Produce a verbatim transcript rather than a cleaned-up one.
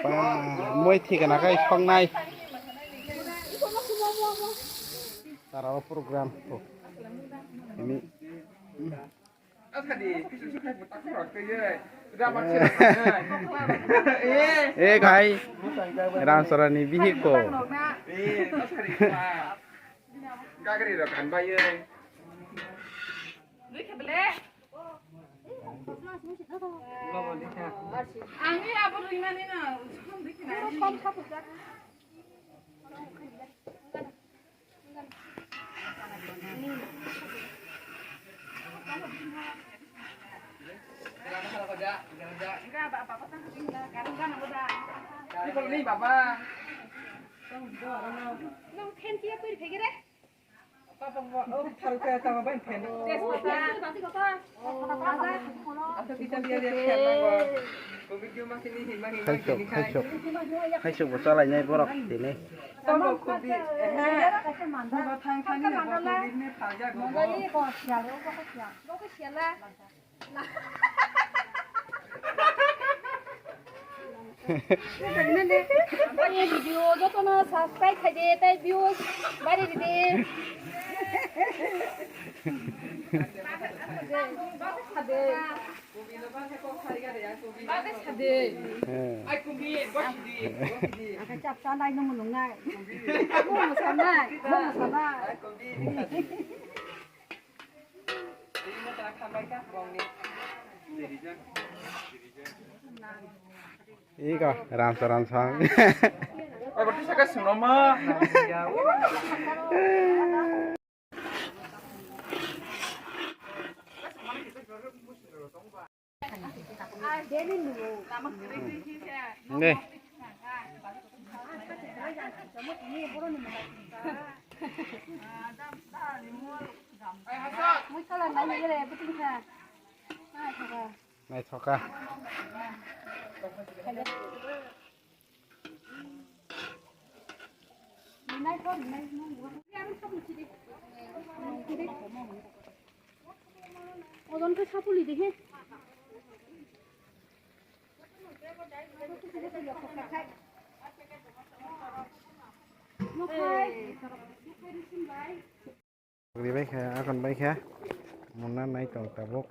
Ba, moi thikana kai songnai. Tara o program ko. Ini. Eh, kai. Ramsarani bihik ko. Gagri rok kan bai. Ang ni abo rwimani no. Nung fan kiya pwiri phegere. Khaisok, khaisok. Khaisok bo chalainai borok tini. Ani video jotono subscribe khaide, tei views bari ride. Bade sade. Bade sade. He. Ai kumbi, bosi di, bosi di. Aka chap cha nai nung nung nai. Mo mo sa nai, mo mo sa nai. Ai kumbi. Iko, ramsa, ramsa. Oi, berarti saya kasih nama. Deh. Naithoka. Ojon khe sapuli de he. Ribai khe, akon bai khe. Mona nai tong tabuk.